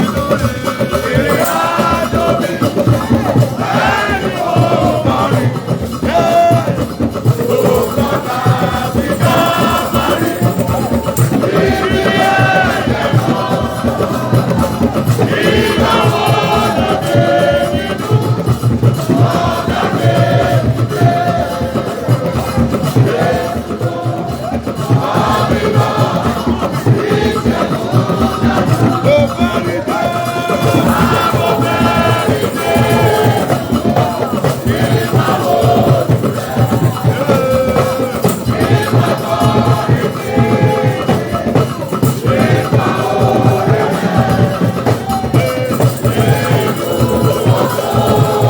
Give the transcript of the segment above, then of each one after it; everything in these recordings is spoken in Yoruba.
Ìrìn àjò mi, ẹni mo bá rìn. Tó tọ́ka sí Kálífárì, ibi ẹ̀jẹ̀ náà. Ìgbà wo ló dé nínú ọ̀dà gbé mi dé? Jésù ló bá mi lọ, ìṣẹ́gun dájú. Mo fẹ́ rí Jésù. Mo fẹ́ rí Jésù, kí n máa wojú rẹ̀, kí n máa kọrin títí nípa oore rẹ̀. Nínú ògo mi,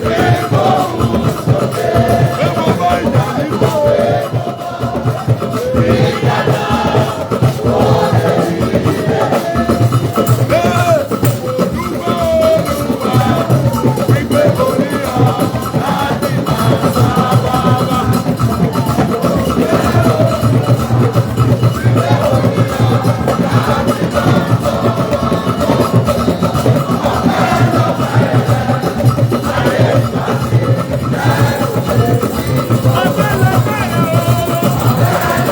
kí n gbóhùn sókè. Pé mo bá ìjà nígbà. Ìjà náà kò lè rí bẹ́ẹ̀. Mo dúpẹ́ Olúwa wípé mo ní ọ láti máa sábà bá. Ọpẹ́lọpẹ́ rẹ o.